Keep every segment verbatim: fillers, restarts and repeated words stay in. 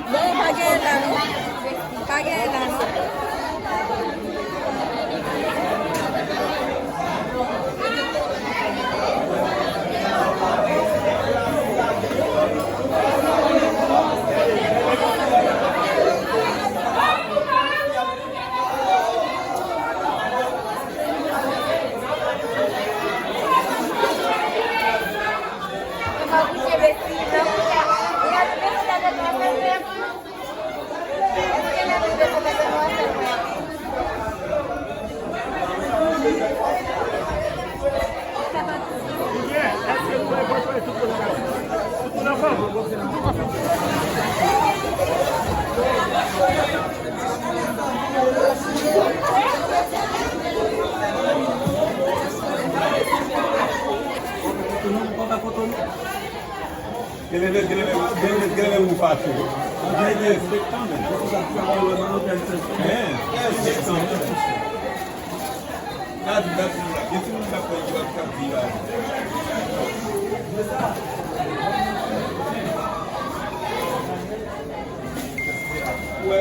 Non, pa gen la non. Pa gen la non. Genlè, genlè, genlè, genlè ou fache. Genlè, genlè, genlè, genlè. Gad, gad, gad, gen timoun k ap fè, k ap, k ap di la. Ou wè,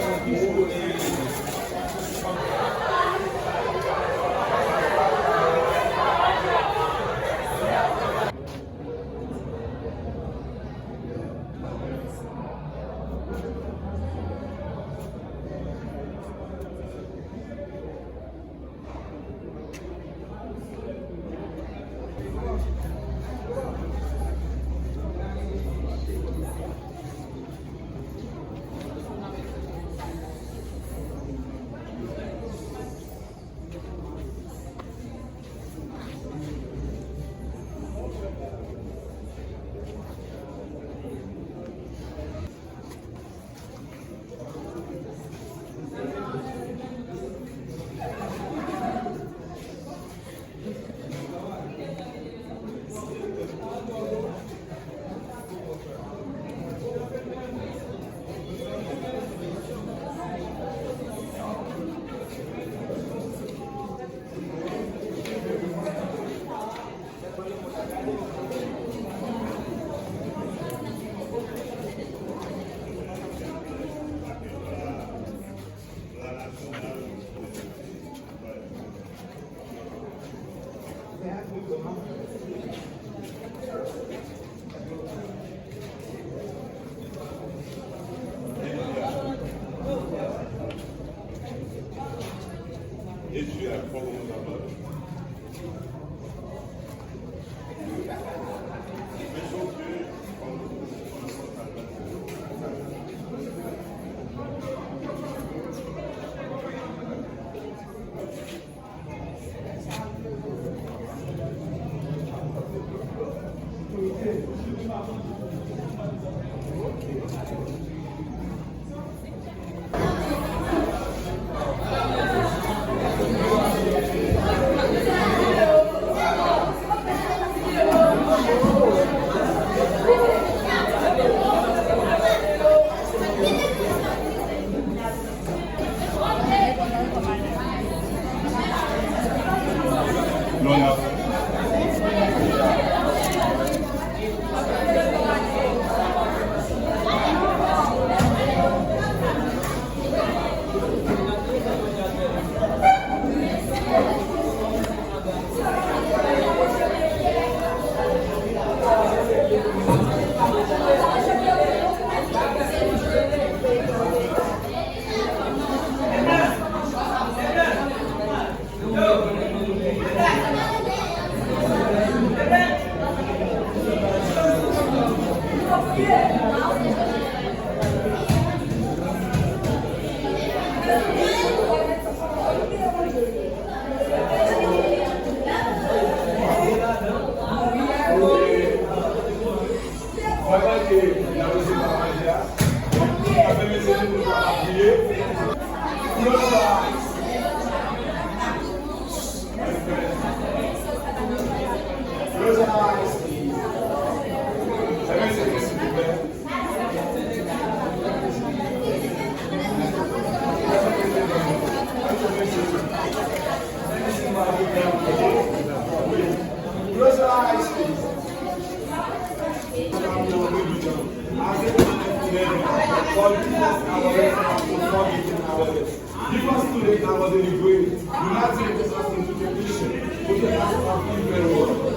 Avant de livrer, nous avons des personnes qui te touchent. Pour que ça soit plus belle,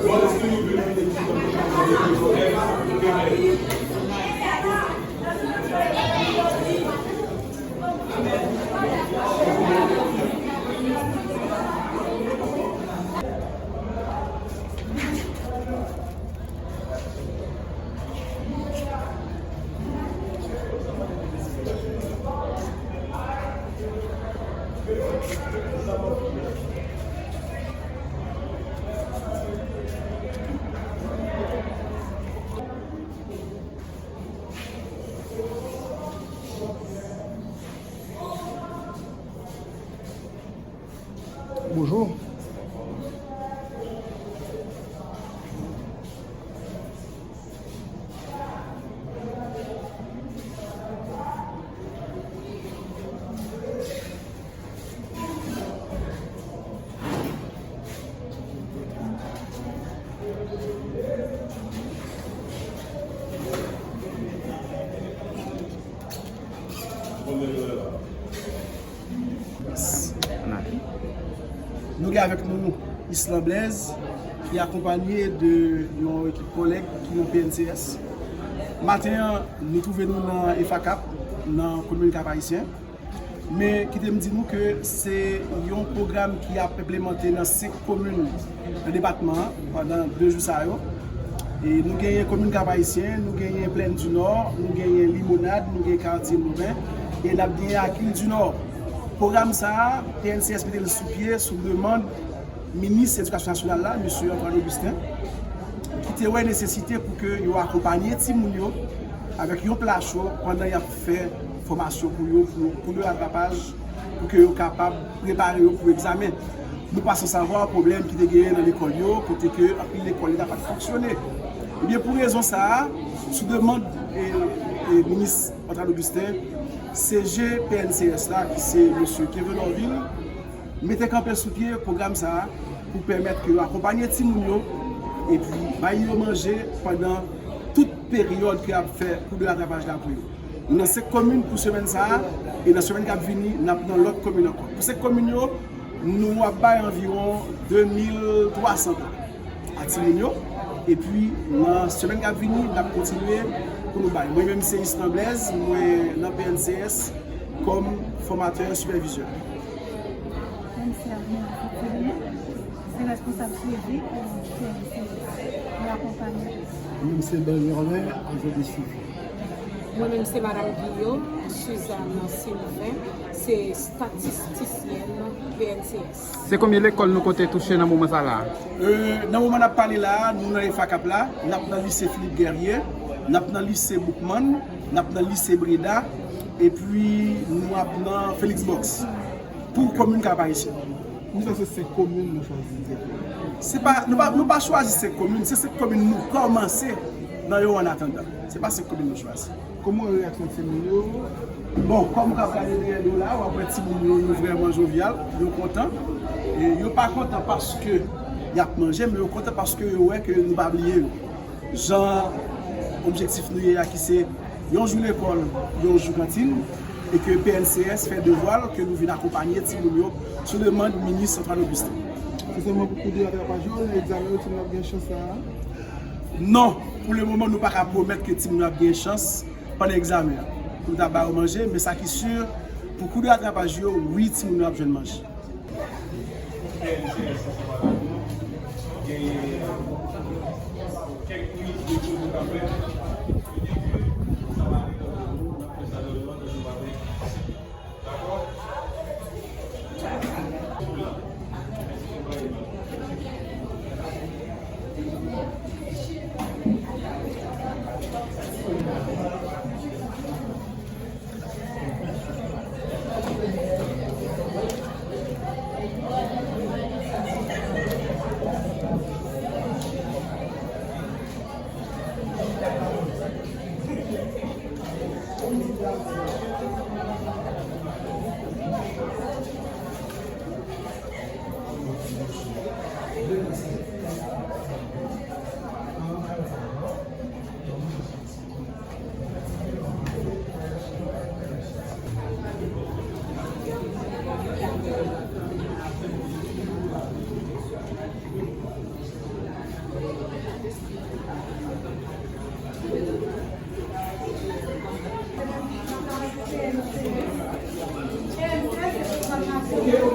moi, est-ce que nous venons de dire que nous avons des problèmes? Bonjou. Nou gen avèk nou Islan Blaise, ki akonpanye de yon ekip kòlèg ki nan P N C S. Maten an, nou twouve nou nan EFACAP, nan komin Kap Ayisyen. Men kite m di nou ke se yon pwogram ki ap enplimante nan senk komin nan depatman an pandan de jou sa yo. E nou genyen komin Kap Ayisyen, nou genyen Plèn di Nò, nou genyen Limonad, nou genyen Katye Moben, e n ap genyen ak Île du Nord. Pwogram sa a, P N C S mete l sou pye sou demann minis edikasyon nasyonal la, mesye Antoine Augustin, ki te wè nesesite pou ke yo akonpanye timoun yo avèk yon pla cho pandan y ap fè fòmasyon pou yo, pou, pou de ratrapaj, pou ke yo kapab prepare yo pou egzamen. Nou pa san savwa pwoblèm ki te genyen nan lekòl yo, kote ke anpil lekòl leta pa t fonksyone. Ebyen, pou rezon sa a, sou demann, e, e, minis Antoine Augustin, C G P N C S la, ki se mesye Kevin Orville, mete kanpe sou pye pwogram sa a pou pèmèt ke yo akonpanye timoun yo epi bay yo manje pandan tout peryòd ke y ap fè kou de ratrapaj la pou yo. Nou nan senk komin pou semèn sa a, e nan semèn k ap vini, n ap nan lòt komin ankò. Pou senk komin yo, nou ap bay anviwon de mil twa san dola a timoun yo. Epi, nan semèn k ap vini, n ap kontinye pou nou bay. Mwen menm, se Islan Blaise, mwen nan P N C S kòm fòmatè sipèvizè. Mwen, se Armel Fitiline, se responsab swivi pou P N C S. Mwen akonpanye. Mwen menm, se Bernard Merlin, ajan de swivi. Mwen menm, se Madam Guillaume Suzanne Sylvain, se estatistisyèn P N C S. Se konbyen lekòl nou konte touche nan moman sa la? E, nan moman n ap pale la a, nou nan EFACAP la, n ap nan lise Philippe Guerrier, n ap nan lise Boukman, n ap nan lise Breda, epi nou ap nan Félix Borges. Pou komin Kap Ayisyen. Kòman se senk komin nou chwazi? Se pa, nou pa, nou pa chwazi senk komin, se senk komin nou kòmanse nan yo an atandan. Se pa senk komin nou chwazi. Kòman reyaksyon timoun yo? Bon, kòm w ka gade dèyè nou la, w ap wè timoun yo, yo vrèman jovyal, yo kontan. E yo pa kontan paske y ap manje, men yo kontan paske yo wè ke nou pa bliye yo. Jan objektif nou ye a ki se yon jou lekòl, yon jou kantin, e ke P N C S fè devwa l, ke nou vin akonpanye timoun yo sou demann minis Antoine Augustin. Se sèlman pou kou de ratrapaj yo, nan egzamen yo, timoun yo ap gen chans sa a? Non, pou le moman, nou pa ka pwomèt ke timoun yo ap gen chans pandan egzamen an. Pou nou ta ba yo manje, men sa ki si, pou kou de ratrapaj yo, wi, timoun yo ap jwenn manje.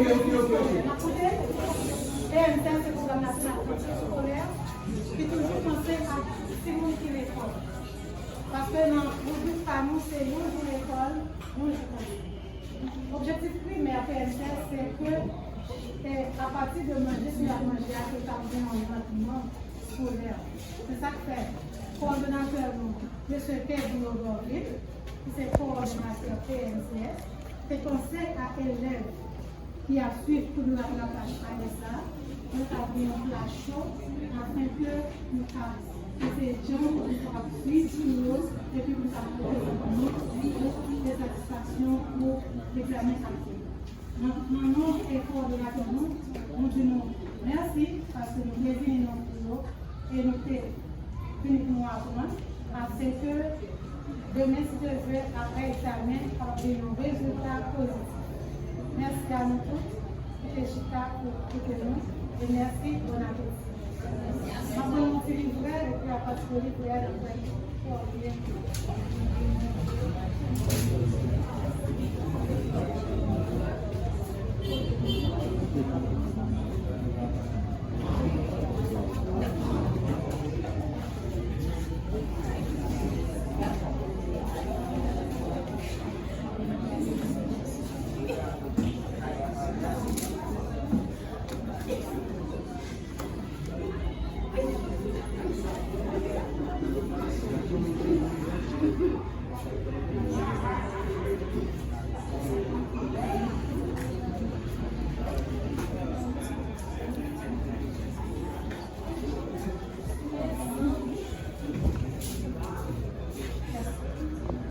N ap koute. P N C S se Pwogram Nasyonal Kantin Eskolè ki toujou panse a timoun ki lekòl. Paske nan ribrik pa nou, se yon jou lekòl, yon jou kantin. Objektif primè P N C S se ke, e, apati de manje, si y ap manje a, ke l ap gen yon randman eskolè. Se sa k fè kowòdonatè nou, mesye Pedro Dorvil, ki se kowòdonatè P N C S, te panse a elèv ki ap swiv kou de ratrapaj ane sa a, nou ka gen yon pla cho, afenke nou ka eseye djanm pou nou kapab swiv kou yo, epi pou nou kapab prezante nou de satisfaksyon pou egzamen k ap vini. Nan, nan non e kowòdonatè nou, nou di nou mèsi paske nou te vini nan kou yo e nou te vini pou nou aprann, aske demen, si Dye vle, apre egzamen, ap gen yon rezilta pozitif. Mèsi a nou tout ki te chita pou koute nou, e mèsi, bòn apeti. M ap pran yon ti livrè, epi apati de livrè a, n ap wè pou